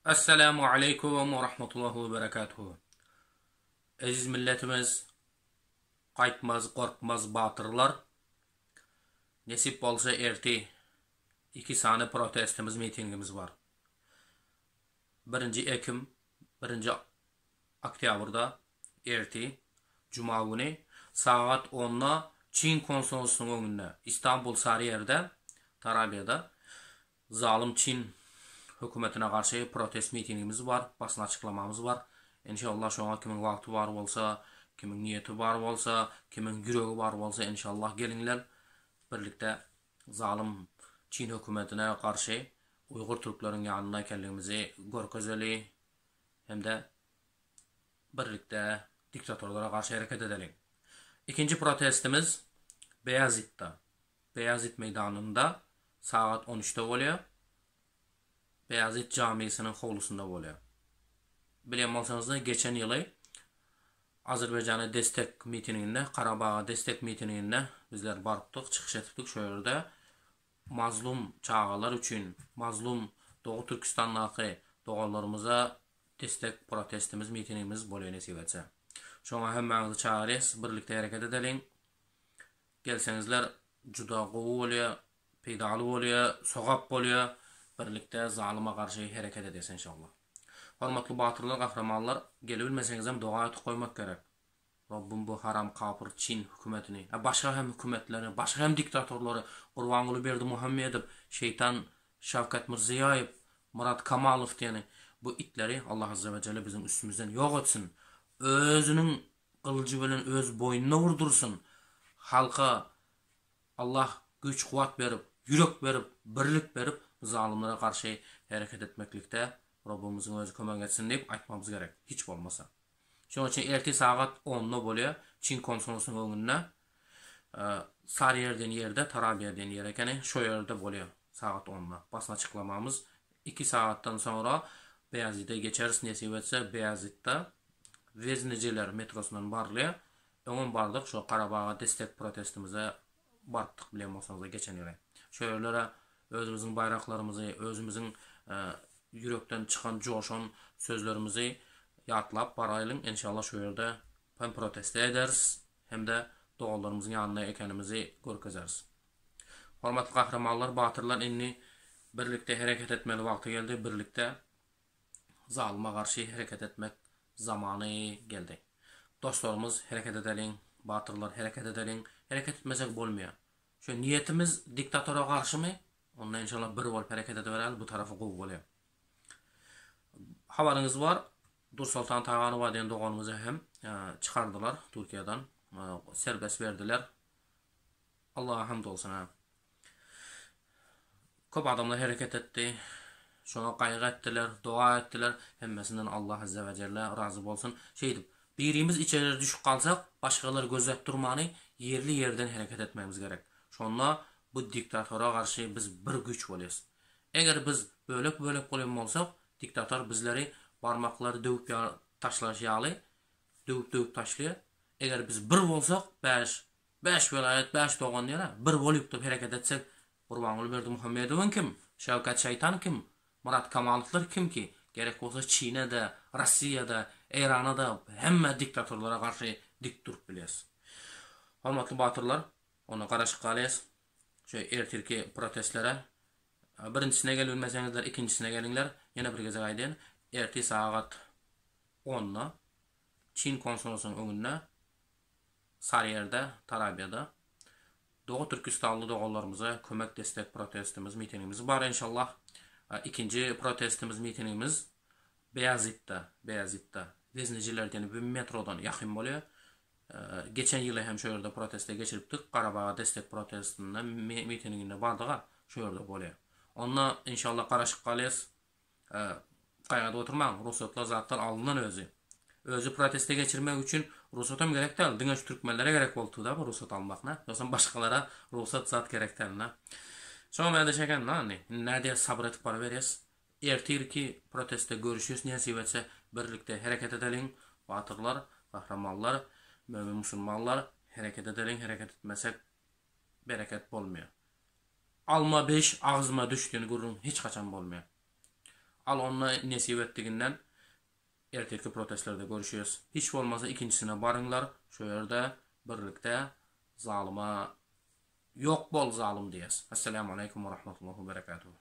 Esselamu aleýkum we rahmetullahi we berekatuhu. Eziz milletimiz, gaýtmaz, gorkmaz batyrlar. Nesip bolsa erti iki sany protestimiz, mitingimiz bar. Birinji Ekim, birinji oktýabrda erti, juma güni sagat onda Çin konsolstwynyň öňünde, Istanbul Saryýerde, Tarabiýada Zalym Çin hökümetine garşy protest mitingimiz bar, basyn açyklamamyz bar. Enşallah şoňa kimiň wagty bar bolsa, kimiň niýeti bar bolsa, kimiň ýüregi bar bolsa enşallah geliňler birlikde zalym Çin hökümetine garşy Uýgur türkleriň ýanynda ekenligimizi görkezeli hem-de birlikde diktatorlara garşy hereket edeliň. Ikinji protestimiz Beýazitda. Beýazit meýdanynda sagat on üçde bolýar. Beýazit jamisiniň howlusynda bolýar. Bilýän bolsaňyzda geçen ýyly Azerbaýjana destek mitinginde, Karabaga destek mitinginde bizler barypdyk, çykyş edipdik şo ýerde. Mazlum çagalar üçin, mazlum Doğu Türküstandaky doganlarymyza destek protestimiz, mitingimiz bolýar nesip etse. Şoňa hemmäňizi çagyrýas, birlikde hereket edeliň. Gelseňizler juda gowy bolýa, peýdaly bolýa, sogap bolýa, birlikde zalyma garşy hereket edýäs enşallah. Hormatly batyrlar, gahrymanlar, gelibilmeseňizem doga etip goýmak gerek. Rabbym bu haram kapyr çin hükümetini, a başga hem hükümetleri, başga hem diktatorlary, Gurbanguly Berdimuhamedow, şeýtan Şawkat Mirziýaýew, Murat Kamalow diýeni bu itleri Allah Azze we Jelle biziň üstümizden ýok etsin. Özüniň gylyjy bilen öz boýnuna urdursyn. Halka Allah güýç-kuwwat berip, ýürek berip, birlik berip, bu zalymlara garşy hereket etmeklikde Robbumyzyň özi kömek etsin diýip aýtmagymyz gerek, hiç bolmasa. Şonuň üçin ertir sagat onda bolýar, Çin konsoloslygynyň öňünde, Saryýer diýen ýerde, Tarabiýa diýen ýer ekeni, şo ýerde bolýar sagat onda. Basyn açyklamamyz iki sagatdan soňra Beýazide geçeris, nesip etse, Beýazitda Weznejeler metrosyndan barylýar. Öňem bardyk, şo Garabaga destek protestimize barypdyk bilen bolsaňyzlar geçen ýyly. Şo ýerlere özümiziň baýraklarymyzy, özümiziň ýürekden çykan joşan sözlerimizi ýatlap baraýlyň. Enşalla şo ýerde hem proteste ederis, hem-de doganlarymyzyň ýanynda ekenimizi görkezeris. Hormatly gahrymanlar, batyrlar indi birlikde hereket etmeli wagty geldi, birlikde Zalyma garşy hereket etmek zamany geldi. Dostlarymyz hereket edeliň, batyrlar hereket edeliň, hereket etmesek bolmaýar. Şu niýetimiz diktatora garşymy? Onda inşallah bir bolup hereket ediberäli bu tarapy gowy bolýar. Habaryňyz bar, Dursoltan Taganowa diýen doganymyzy hem çykardylar Türkiýeden, serbest berdiler. Allaha hamd bolsun ha. Köp adamlar hereket etdi. Şoňa gaýgy etdiler, doga etdiler. Hemmesinden Allah Azze we Jelle razy bolsun. Şeýdip, birimiz içeri düşüp galsak, başgalar gözläp durmany, ýerli-ýerden hereket etmegimiz gerek. Şonda bu diktatora garşy biz bir güýç bolýas. Eger biz bölek-bölek bolan bolsak, diktator bizleri barmaklary döwüp taşlaş ýaly döwüp-döwüp taşlaýar. Eger biz bir bolsak, bäş Bäş welaýat, bäş dogan diýer-ä. Bir bolyp-da hereket etsek, Gurbanguly Berdimuhamedowyň kim, Şawkat Şaýtan kim, Myrat Kamalowlar kim ki, gerek bolsa Çine-de, Rossiýa-da, Eýrana-da, hemme diktatorlara garşy dik durup bilýäs. Hormatly batyrlar, onda garaşyp galýas şu ertirki protestlere. Birinjisine gelibilmeseňizler, ikinjisine geliňler. Ýene bir gezek aýdaýyn, ertir sagat onda Çin konsoloslygynyň öňünde Saryýerde, Tarabiýada Doğu Türküstanly doganlarymyza kömek destek protestimiz, mitingimiz bar enşallah. Ikinji protestimiz, mitingimiz Beýazitda, Beýazitda, Wezneciler diýen bir metrodan ýakyn bolýar. Geçen ýyly hem şo ýerde proteste geçiripdik. Garabaga destek protestinde, mitinginde bardyga şo ýerde bolýar. Onda enşallah garaşyp galýas. Gaýgada oturmaň, rugsatlar zatlar alyndan özi. Özi proteste geçirmek üçin rugsatam gerek däl, diňe şu türkmenlere gerek bolupdyr-da bu rugsat almak na. Ýogsam başgalara rugsat zat gerek däl na. Şoňa mäde çeken na indi. Indi nädýäs sabyr edip baraberýäs. Ertirki protestde görüşýäs nesip etse birlikde hereket edeliň batyrlar, gahrymanlar, mömin musulmanlar hereket edeliň hereket etmesek bereket bolmaýar. Alma beş agzyma düş diýen gürrüň hiç haçan bolmaýar. Al onda nesip etdiginden ertirki protestlerde görüşýäs. Hiç bolmasa ikinjisine baryňlar, şo ýerde birlikde zalyma ýok bol zalym diýäs. Esselamu aleýkum we rahmetullahi we berekatuhu.